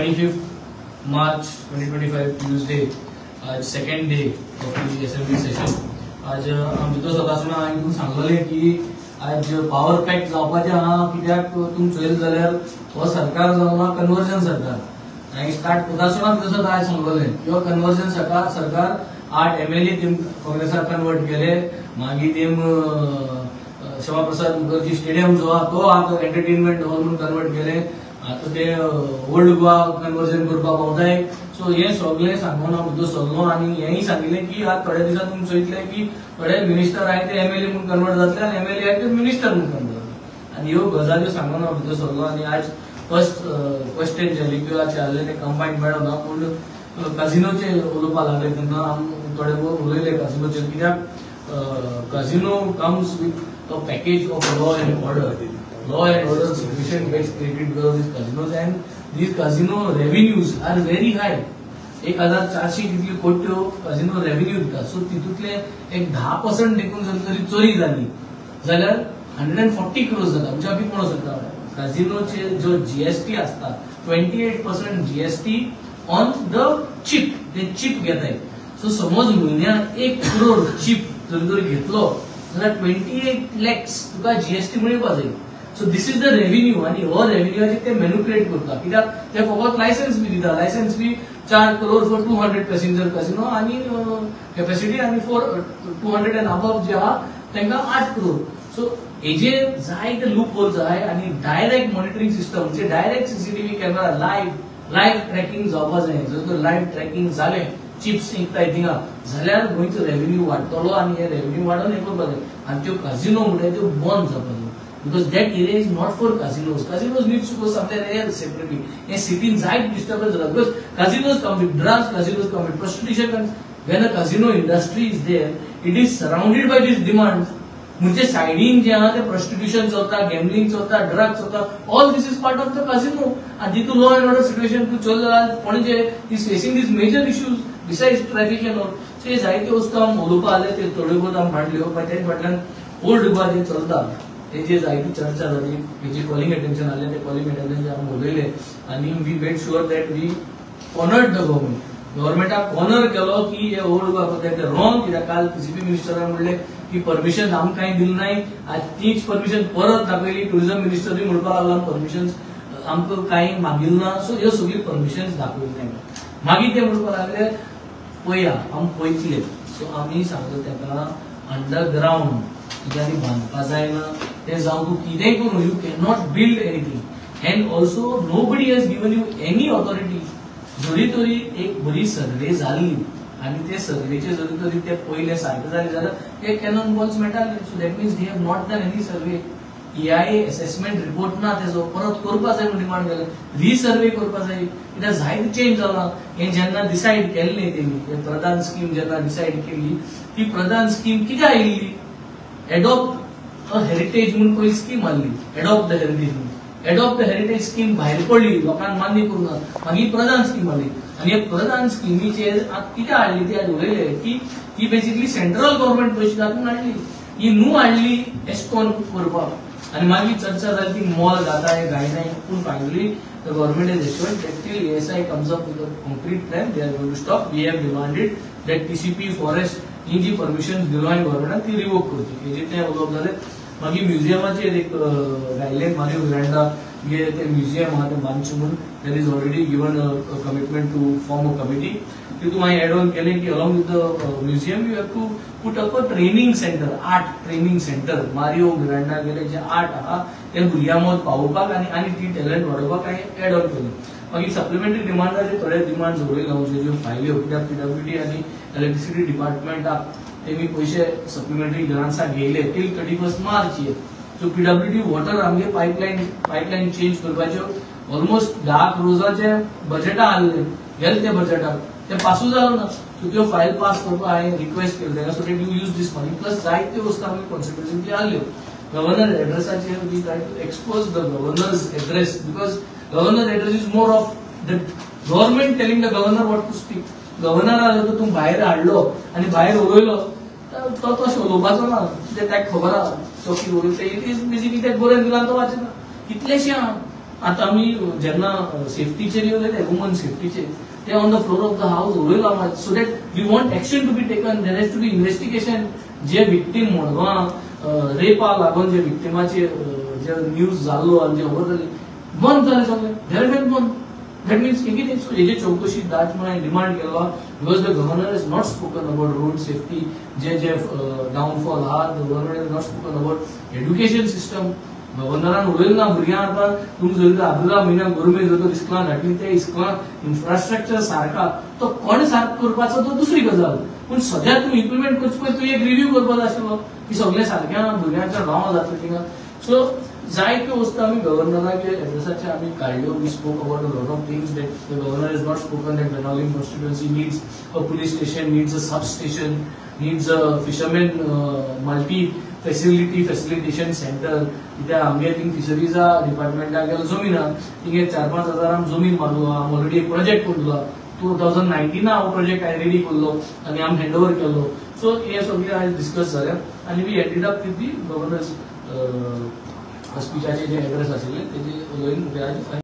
25 March 2025 Tuesday, आज second day of the assembly session. आज आमचो सदासुना हांवें तुमकां सांगलें की आज पावर पॅक जावपाचें आहा, कित्याक तुमी चोयलें जाल्यार हो सरकार जावन आहा कन्वर्जन सरकार. हांवें स्टार्ट कोतासुना तसोच आयज सांगलें किंवा कन्वर्जन सरकार 8 MLA तेम काँग्रेसाक कन्वर्ट केले, मागीर तेम श्यामाप्रसाद मुखर्जी स्टेडियम जो आहा तो आतां एंटरटेनमेंट हॉल म्हणून कन्वर्ट केले, आतां ते ओल्ड गोवा कन्वर्जन करपाक पावताय. सो हें सगळें सांगून हांव भितर सरलो आनी हेंय सांगिल्लें की आतां थोड्या दिसान तुमी चोयतले की थोडे मिनिस्टर आहाय ते MLA म्हणून कन्वर्ट जातले आनी MLA आहाय ते मिनिस्टर म्हणून कन्वर्ट जातले. आनी ह्यो गजाल्यो सांगून हांव भितर सरलो आनी आज फर्स्ट स्टेज जाली किंवा आसलें तें कंबायन मेळना, पूण काजिनोचेर उलोवपाक लागले तेन्ना आमी थोडे उलयले काजिनोचेर, कित्याक casino comes with a package of law and order. Law and order situation gets created because of these casinos, and these casino revenues are very high. 1400 कितल्यो कोट्यो काजिनो रेव्हेन्यू दिता. सो तितूंतले एक 10% देखून जर तरी चोरी जाली जाल्यार 140 crores जाता. म्हणजे आमी म्हणूंक शकता काजिनोचे जो GST आसता 28% GST on the chip, ते चिप घेताय. सो समज म्हयन्याक 1 crore chip जर तरी घेतलो जाल्यार 28 lakhs तुका GST मेळपाक जाय. So this is the revenue आनी हो रेव्हेन्यूचे ते मॅन्युपुलेट करता, कित्याक ते फकत लायसन्स बी दिता. लायसन्स बी 4 crore for 200 passenger casino आनी कॅपॅसिटी आनी फॉर 200 एंड अबव जे आहा तांकां 8 crore. सो हेजे जायते लूप होल्स आहाय आनी डायरेक्ट मॉनिटरींग सिस्टम म्हणजे direct CCTV camera live tracking जावपा जाय. जर तर लायव्ह ट्रॅकिंग जालें चिप्स विकताय थिंगा जाल्यार गोंयचो रेव्हेन्यू वाडटलो आनी हे रेव्हेन्यू वाडोवन हें करपाक जाय. आनी त्यो काजिनो म्हणटाय त्यो बंद जावपाक जाय, because that area is not for casinos. Casinos needs to go somewhere else separately. हे सिटीन जायत डिस्टर्बन्स जाता because casinos come with drugs, casinos come with prostitution. When a casino industry is there, it is surrounded by this demand. म्हणजे सायडीन जे आहा ते prostitution चलता, gambling चलता, ड्रग्स चलता, all this is part of the casino. आनी तितून law and order situation तूं चोयलें जाल्यार Panaji is facing these major issues besides traffic and all. So हे जायत्यो वस्तू आमी उलोवपा आसले ते थोड्यो भोव आमी हाडल्यो, मागीर तेजे फाटल्यान ओल्ड गोवा जें चलता तेजेर जायती चर्चा जाली, हेजी कॉलिंग अटेन्शन आसलें ते कॉलिंग अटेन्शन आमी उलयले आनी we made sure that we cornered the government. गव्हर्मेंटाक कॉर्नर केलो की हे ओल्ड गोवा करता ते रॉंग, कित्याक काल PCP मिनिस्टरान म्हणलें की परमिशन आमकां कांय दिलें नाय, आज तीच परमिशन परत दाखयली. टुरिझम मिनिस्टरूय म्हणपाक लागला परमिशन आमकां कांय मागिल्लें ना. सो ह्यो सगळ्यो परमिशन्स दाखयल्यो तांकां. मागीर ते म्हणपाक लागले पळया आमी पळयतले. सो आमी सांगले ताका अंडरग्रावंड तुज्यांनी बांदपा जायना, तें जावं तूं कितेंय करूं, you cannot build anything and also nobody has given you any authority. जरी तरी एक बरी सर्वे जाली आनी ते सर्वेचे जरी तरी ते पयले सारके जाले जाल्यार ते कॅनन बॉल्स मेळटाले. So that means they have not done any survey. EIA assessment report ना तेजो परत करपा जाय म्हूण डिमांड केलें, रिसर्वे करपा जाय, कित्याक जायते चेंज जाला. हें जेन्ना डिसायड केल्लें तेमी हे प्रधान स्कीम जेन्ना डिसायड केल्ली ती प्रधान स्कीम कित्याक आयिल्ली, एडॉप्ट अ हेरिटेज म्हूण पयली स्कीम आसली, एडॉप्ट the heritage म्हणून. एडॉप्ट the heritage scheme भायर पडली, लोकांक मान्य करूंक ना, मागीर प्रधान स्कीम आसली. आनी हे प्रधान स्किमीचेर आतां कित्याक हाडली ती आज उलयले की ती बेसिकली सेंट्रल गव्हर्मेंट पयशे घालून हाडली, ही न्हू हाडली एस्कॉन करपाक. आनी मागीर चर्चा जाली ती मॉल जाता घायनाय, पूण finally the government has assured that till ASI comes up with a concrete plan they are going to stop. We have demanded that TCP forest he G permission दिलो हांवें गव्हर्मेंटान ती रिवोक करची, हेजेर तें उलोवप जालें. मागीर म्युझियमाचेर एक घायलें मारियो मिरांडा हे ते म्युझियम आहा तें बांदचें म्हूण there is already given a commitment to form a committee. तितून हांवें एड ऑन केलें की along with the museum you have to put up a training centre, art training centre. Mario Miranda गेले जे आर्ट आहा ते भुरग्यां मद पावोवपाक आनी आनी ती टॅलंट वाडोवपाक हांवें एड ऑन केलें. मागीर सप्लिमेंटरी डिमांडाचे थोडे डिमांड्स उलयले हांव ज्यो फायल्यो, कित्याक PWD आनी इलेक्ट्रिसिटी डिपार्टमेंटाक तेमी पयशे सप्लिमेंटरी ग्रांट्साक घेयले टील 31 मार्च ये. सो PWD water आमगे पायपलायन चेंज करपाच्यो ऑलमोस्ट 10 crores बजेटा आहले, गेले ते बजेटाक ते पासूय जालो ना. सो त्यो फायल पास करपाक हांवें रिक्वेस्ट केली तांकां, so that you use this money. Plus जायत्यो वस्तू आमी कॉन्स्टिट्युएन्सींतली आहल्यो. गव्हर्नर एड्रेसाचेर we try to expose the governor's address, because governor address is more of the government telling the governor what to speak. गव्हर्नरा जर तूं भायर हाडलो आनी भायर उलयलो तो तशें उलोवपाचो ना, कित्याक ताका खबर आहा तो कितें उलयता. It is basically ताका बरोवन दिलां तो वाचना. कितलेशे आहा आतां आमी जेन्ना सेफ्टीचेर उलयले, वुमन सेफ्टीचेर, ते on the floor of the house उलयला, so that we want action to be taken, there has to be investigation. J victim मडगांवां रेपा लागून जे विक्टिमाचे जे न्यूज जाल्लो आनी जे खबर जाली, बंद जालें सगळें, there बंद. That means कितें, सो हेजे चौकशी दाच म्हणून हांवें डिमांड केलो, because the governor is not spoken about road safety J J downfall आहा. The governor is not spoken about education system. गव्हर्नरान उलयलें ना. भुरग्यांक आतां तुमी जर आब्रिला म्हयन्याक गरमी जर इस्कुलान घातली, ते इस्कुलान इन्फ्रास्ट्रक्चर सारका तो कोण सारको करपाचो तो दुसरी गजाल, पूण सद्या तूं इम्प्लिमेंट करचे पयलीं तूं एक रिव्यू करपाक जाय आशिल्लो की सगळें सारकें भुरग्यांच्या गांवां जातलें थिंगा. सो जायत्यो वस्तू आमी गव्हर्नराच्या एड्रेसाचे आमी काडल्यो. We spoke about a lot of things that the governor is not spoken, that Benaulim constituency needs a police station, needs a sub station, needs a fishermen multi facility facilitation centre. कित्याक आमगे thing फिशरीजा डिपार्टमेंटाक गेलो जमीन आहा, थिंगे 4-5 हजारांक जमीन मारलो. आमी already एक प्रोजेक्ट करलो 2019 हो प्रोजेक्ट हांवें रेडी करलो आनी आमी हँड ओवर केल्लो. सो हे सगळें आयज डिस्कस जालें आनी we ended up with the governor's स्पिचाचे J address आशिल्ले तेजे उलोवन.